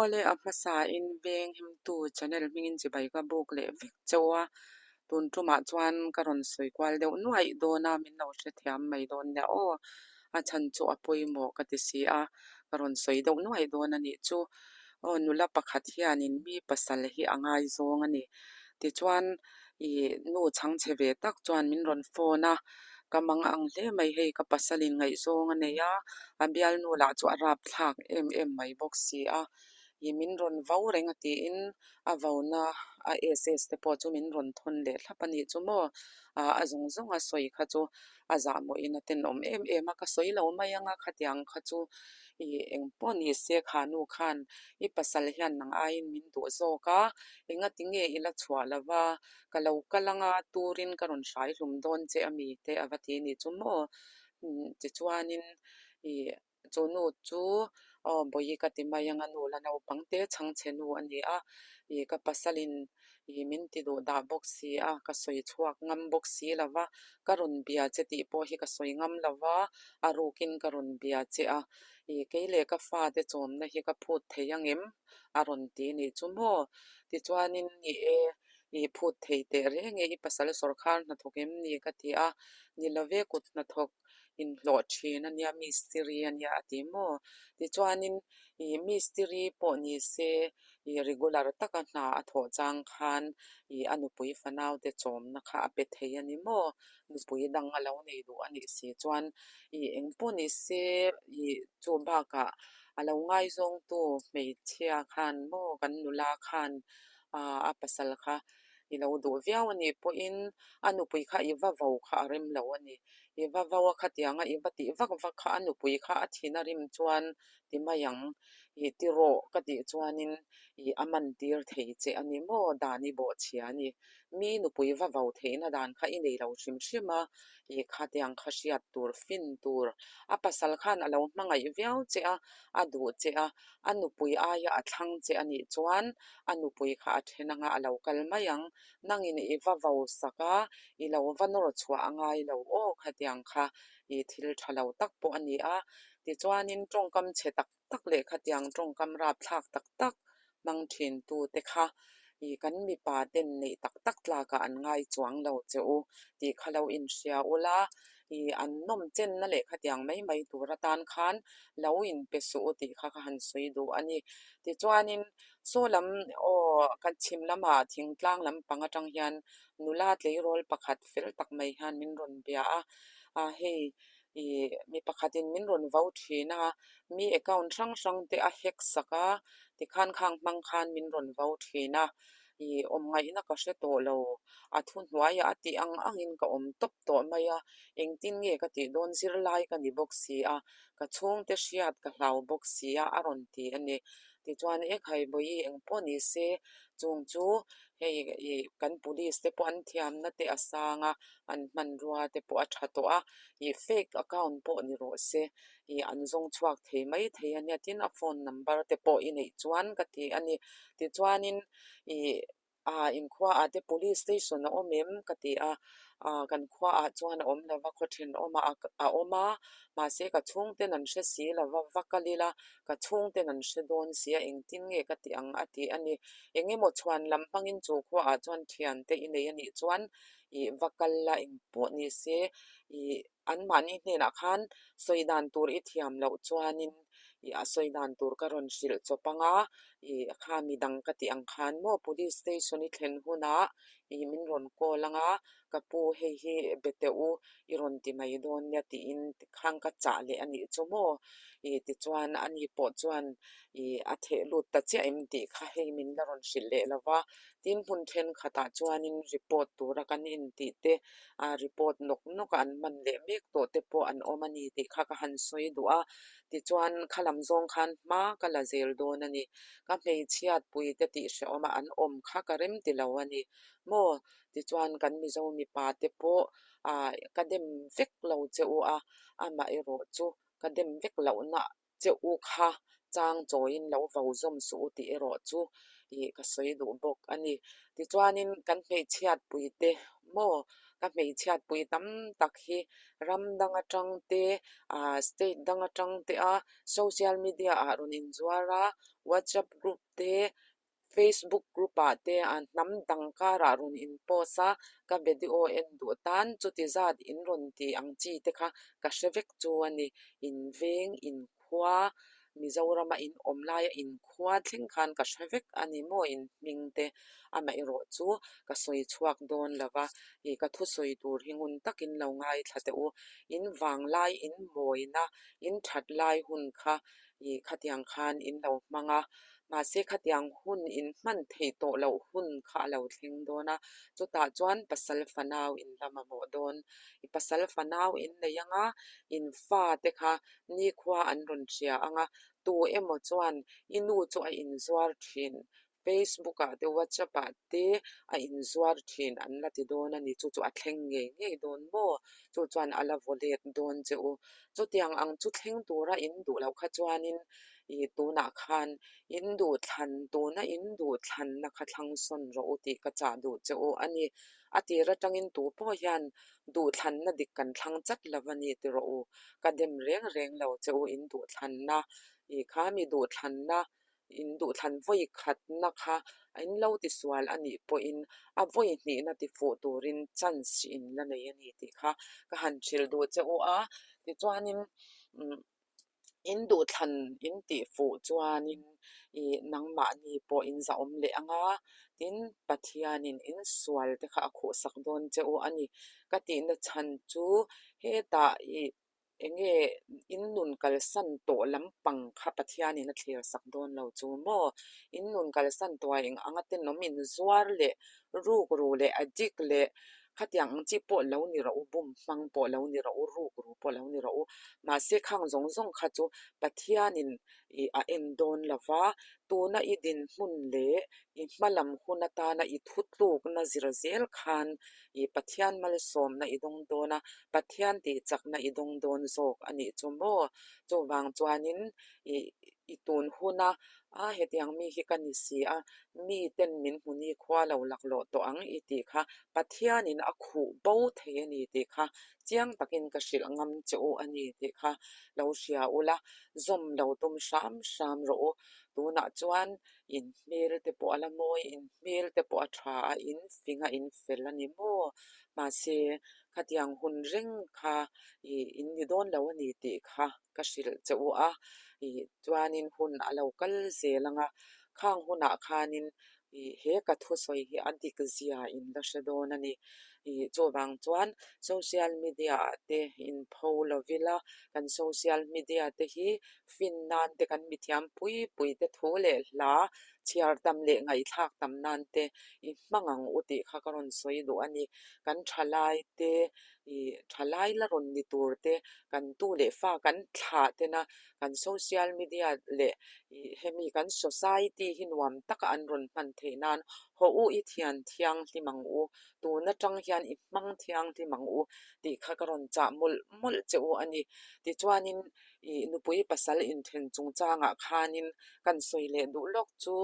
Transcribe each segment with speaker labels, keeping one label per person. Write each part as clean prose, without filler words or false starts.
Speaker 1: Awle a hmasain veng himtu channel hmingin chibai ka buk leh vek chauh a, tun tumah chuan ka rawn sawi kual deuh nuaih dawn a, min lo hrethiam mai dawn nia aw. A chhan chu a pawimawh ka ti si a, ka rawn sawi deuh nuaih dawn a nih chu. Aw nula pakhat hianin mi pasal hi a ngaizawng a ni. Tichuan ih nu chhangchhe ve tak chuan min rawn phone a, ka mang ang hle mai hei ka pasalin ngaihzawng a nei a, a bialnu lah chu a rapthlak em em mai bawk si a, ih min rawn vo reng a tiin a vona a SS te pawh chu min rawn thawn leh thlap a nih chu maw, ah a zawng zawng a sawi kha chu a zahmawhin a tenawm em em a, ka sawi lo mai ang a khatiang kha chu ih eng pawh ni se kha nu khan i pasal hian nang aiin min duh zawk a, engati nge i la chhuah lo va, ka lo kal anga turin ka rawn hrai hlum dawn che a mi te a va ti ni chu maw? Tichuanin ih chu nu chu aw bawihi ka ti mai anga nu la naupang te chhangchhe nu a ni a, ih ka pasalin ih min ti duh dah bawk si a, ka sawi chhuak ngam bawk si lo va, ka rawn bia che tih pawh hi ka sawi ngam lo va, a rukin ka rawn bia che a, ih kei leh ka fate chawmna hi ka phut thei angem? A rawn ti nih chu maw? Tichuanin ni e, i phut thei teh reng e, i pasal sawrkhar hnathawk em ni? Ka ti a, ni love kut hnathawk inhlawh thin a nia, mistiri a nia a ti maw? Tichuanin i mistiri pawh ni se i regular taka hna a thawh chang khan i a nupui fanaute chawmna kha a pe thei a ni maw? Nupui dang a lo nei duh a nih si chuan i eng pawh ni se i chu bakah a lo ngaizawngtu hmeichhia khan maw kan nula khan a pasal kha i lo duh viau a nih pawhin a nupui kha i va vo kha a rem lo a ni. I va vo a khatianga i va tih vak vak kha a nupui kha a thin a rim chuan ti mai ang i ti rawh ka tih chuanin i a man tir thei che a ni maw dan i bawhchhia a ni. Mi nupui va vo theihna dan kha i nei lo hrim hrim a, i khatiang kha hriat tur, fin tur. A pasal khan a lo hmangaih viau che a, a duh che a, a nupui aia a thlang che a nih chuan a nupui kha a then anga a lo kal mai ang. Nangin i va vo sak a, i lo va nawr chhuah a ngai lo aw khatiang kha i thil tha lo tak pawh a ni a. Tichuanin tawngkam chhe tak tak leh khatiang tawngkam rapthlak tak tak hmang thin tu te kha i kan mipa ten neih tak tak tlakah an ngai chuang lo che u tih kha lo inhria ula, i an nawm chenna leh khatiang mai mai tur atan khan lo inpe suh u tih kha ka han sawi duh a ni. Tichuanin saw lam aw kan chhim lamah thingtlang lampang atang hian nula tleirawl pakhat fel tak mai hian min rawn bia a, a hei Ih mi pakhatin min rawn vo thin a, mi account hrang hrang te a hack sak a, tikhan khang hmang khan min rawn vo thin a, ih awm ngaihna ka hre tawh lo, a thuhnuaiah a tih ang angin ka awm tawp tawh mai a, engtin nge ka tih dawn zirlai ka ni bawk si a, ka chhungte hriat ka hlau bawk si a, a rawn ti a ni. Tichuan e khai Bawihi engpawh ni se chung chu hei ih kan police te pawh an thiamna te a sang a, an hmanrua te pawh a tha tawh a, ih fake account pawh ni rawh se ih an zawng chhuak thei mai thei a nia tin a phone number te pawh i neih chuan ka ti a ni tichuanin ih ah inkhua ah te police station a awm em ka ti a ah kan khua ah chuan a awm lo va khaw thenawmah a awm a mahse ka chhungten an hre si lo va va kal ila ka chhungten an hre dawn si a engtin nge ka tih ang a ti a ni engemaw chhuan lam hmangin chu khua ah chuan thiante i nei a nih chuan ih va kal la eng pawh ni se ih anmahni hnenah khan sawi dan tur i thiam loh chuanin ih a sawi dan tur ka rawn hrilh chawp ang a ih kha midang ka tih ang khan maw police station i thlen hunah ih min rawn call ang a ka pu hei hi be teh u i rawn ti mai dawn nia tiin khang ka chah leh a nih chu maw ih tichuan ani pawh chuan ih a theh lut ta chiah em tih kha hei min la rawn hrilh leh lo va. Tin hmun thenkhatah chuanin report tura kan intih te ah report nawk nawk a an man leh mek tawh te pawh an awm a ni tih kha ka han sawi duh a. Tichuan khalam zawng khan hma ka la zel dawn a ni. Ka hmeichhiat pui te tih hrehawm a an awm kha ka rem ti lo a ni maw? Tichuan kan Mizo mipa te pawh ah ka dem vek lo che u a, amaherawh chu ka dem vek lohna che u kha chang chawiin lo vo zawm suh u tih erawh chu ih ka sawi duh bawk a ni. Tichuanin kan hmeichhiat puite Maw? Ka hmeichhiatpui tam tak hi ram dang atang te, ah state dang atang te a social media ah rawn inzuar a, whatsapp group te, Facebook group ah te a hnam dang karah rawn in post a, ka video en duh tan chuti zat in rawn ti ang chi te kha ka hre vek chu a ni. In veng, in khua, Mizorama in awm laia in khua thleng khan ka hre vek a ni maw in hming te amaherawh chu ka sawi chhuak dawn lo va, ih ka thusawi tur hi ngun takin lo ngaithla teh u. In vanglai in mawina, in that lai hun kha ih khatiang khan in lo hmang a, mahse khatiang hun in hman theih tawh loh hun kha a lo thleng dawn a, chutah chuan pasal fanau in la mamawh dawn. I pasal fanau in nei ang a, in fa te kha nikhua an rawn hria ang a, tu emaw chuan i nu chu a inzuar thin, Facebook ah te WhatsApp ah te a inzuar thin an la ti dawn a ni, chu chu a thleng ngei ngei dawn maw? Chu chuan a la vaw let dawn che u. Chutiang ang chu thleng tura in duh loh kha chuanin ih tunah khan in duhthlan tuna in duhthlanna kha thlang sawn rawh u tih ka chah duh che u a ni. A tir atangin tu pawh hian duhthlanna dik kan thlang chat lo a ni ti rawh u. Ka dem reng reng lo che u in duhthlanna ih kha mi duhthlanna in duhthlan vawi khatna kha in lo tisual a nih pawhin a vawi hnihna ti fuh turin chance in la nei a ni tih kha ka han hrilh duh che u a. Tichuanin umm in duhthlan in tih fuh chuanin ih nangmahni pawh in zahawm leh ang a, tin Pathianin in sual te kha a khuhsak dawn che u a ni. Ka tihna chhan chu hetah ih Eng nge in nun kalsan tawh lampang kha Pathianin a thlir sak dawn lo chu maw? In nun kalsan tawh ah eng anga tenawm in zuar leh rukru leh addict leh khatiang ang chi pawh lo ni rawh u, bum hmang pawh lo ni rawh u, rukru pawh lo ni rawh u. Mahse khang zawng zawng kha chu Pathianin ih a en dawn lo va, tuna i dinhmun leh i hma lam hun atana i thutlukna zir zel khan I Pathian malsawmna i dawng dawn a, Pathian tihchakna i dawng dawn zawk a nih chu maw? Chuvang chuanin i i tun huna a hetiang mi hi ka ni si a, miten min hmu ni khua lo laklawh tawh ang i tih kha Pathianin a khuh bo thei a ni tih kha chiang takin ka hrilh ngam che u a ni tih kha lo hria ula, zawm lo tum hram hram rawh u. Tunah chuan In hmel te pawh a la mawi, in hmel te pawh a tha a, in fing a, in fel a ni maw? Mahse, khatiang hun reng kha ih in ni dawn lo a ni tih kha ka hrilh che u a, ih chuanin hun a lo kal zel ang a, khang hunah khanin ih he ka thusawi hi a dik zia in la hre dawn a ni. Ih chuvang chuan social media ah te in pho lo ila, kan social media te hi Fin nan te kan mithiam pui pui te thu leh hla chhiar tam leh ngaihthlak tam nan te i hmang ang u tih kha ka rawn sawi duh a ni. Kan thalai te i thalai la rawn ni tur te kan tu leh fa kan thlah tena kan social media leh i hemi kan society hi nuam taka an rawn hman theih nan haw u i thian thianghlim ang u tun atang hian i hmang thianghlim ang u tih kha ka rawn chah mawlh mawlh che u a ni. Tichuanin Ih nupui pasal inthen chungchangah khanin kan sawi leh duh lawk chu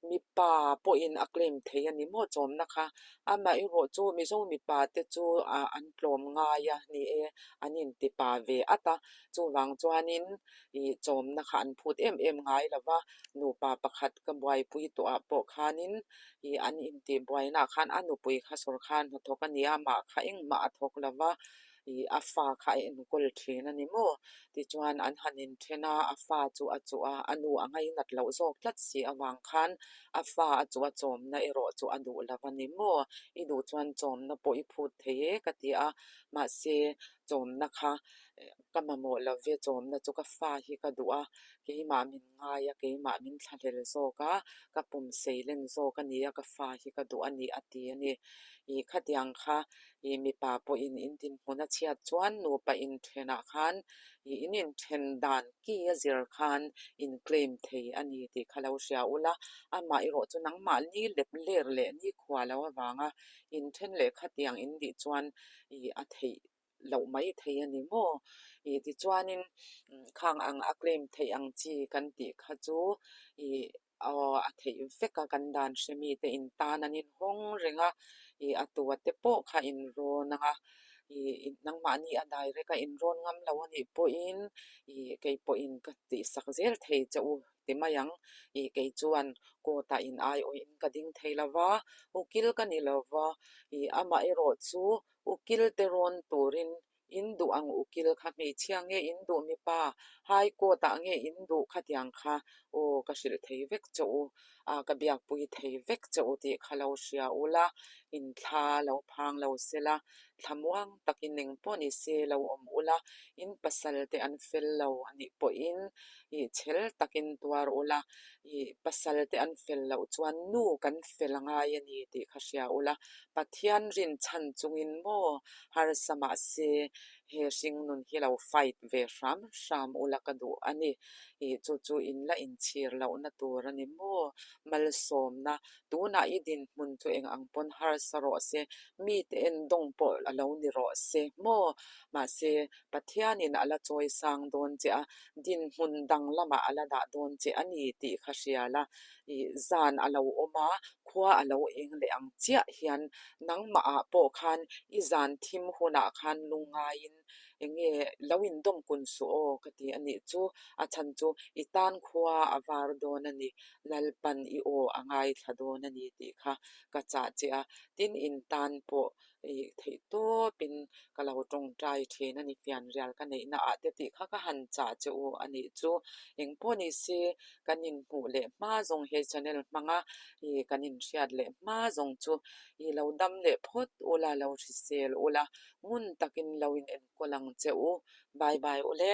Speaker 1: mipa pawhin a claim thei a ni maw chawmna kha. Amaherawh chu Mizo mipa te chu ah an tlawm ngai a ni e, an inti pa ve at a, chuvang chuanin ih chawmna kha an phut em em ngai lo va, nupa pakhat ka buaipui tawh ah pawh khanin ih an intih buainaah khan a nupui kha sawrkar hnathawk a ni a, amah kha engmah a thawk lo va. Ih a fa kha a enkawl thin a ni maw? Tichuan an han inthen a, a fa chu a chuh a, a nu a ngainat loh zawk tlat si avang khan a fa a chuh a chawmna erawh chu a duh lo a ni maw? I duh chuan chawmna pawh i phut thei e ka ti a, mahse chawmna kha ka mamawh lo ve, chawmna chu ka fa hi ka duh a, keimah min ngai a, keimah min thlahlel zawk a, ka pum seilen zawk a ni a, ka fa hi ka duh a ni a ti a ni. Ih khatiang kha Ih mipa pawhin in dinhmun a chhiat chuan nupa inthenah khan ih in inthen dan ki a zir khan in claim thei a ni tih kha lo hria ula, amah erawh chu nangmah ni lep ler leh ni khua lo avanga inthen leh khatiang in nih chuan ih a theih loh mai thei a ni maw? Ih tichuanin khang ang a claim theih ang chi kan tih kha chu ih. Aw a theih vek a kan dan hre mite in tan an inhawng reng a, ih a tua te pawh kha in rawn ang a, ih nangmahni a direct a in rawn ngam lo a nih pawhin ih kei pawhin ka tihsak zel thei che u ti mai ang, ih kei chuan court ah in aiawhin ka ding thei lo va, ukil ka ni lo va, ih amaherawh chu ukil te rawn turin In duh ang ukil kha hmeichhia nge in duh mipa? High court ah nge in duh khatiang kha? Aw ka hrilh thei vek che u a, ka biakpui thei vek che u tih kha lo hria ula, in thla lo phang lo sela, thlamuang takin engpawh ni se lo awm ula, in pasal te an fel lo a nih pawhin ih chhel takin tuar ula, ih pasal te an fel loh chuan nu kan fel angai a ni tih kha hria ula, Pathian rinchhan chungin maw harsa mahse he hringnun hi lo fight ve hram hram ula ka duh a ni. Ih chu chu in la inchhir lohna tur a ni maw? Malsawmna, tunah i dinhmun chu eng ang pawn harsa rawh se, mite endawng pawh a lo ni rawh se maw? Mahse Pathianin a la chawi sang dawn che a, dinhmun dang lamah a la dah dawn che a ni tih kha hria la. Ih zan a lo awm a, khua a lo eng leh ang chiah hian nangmah ah pawh khan i zan thim hunah khan lungngaiin eng nge lo indawm kun suh aw ka ti a nih chu, a chhan chu i tan khua a var dawn a ni, Lalpan i aw a ngaithla dawn a ni tih kha ka chah che a, tin in tan pawh ih theih tawpin ka lo tawngtai thin a ni fianrial ka neihna ah te tih kha ka han chah che u a nih chu engpawh ni se kan inhmuh leh hma zawng he channel hmanga ih kan inhriat leh hma zawng chu ih lo dam leh phawt ula lo hrisel ula ngun takin lo in enkawl ang che u bye bye ule.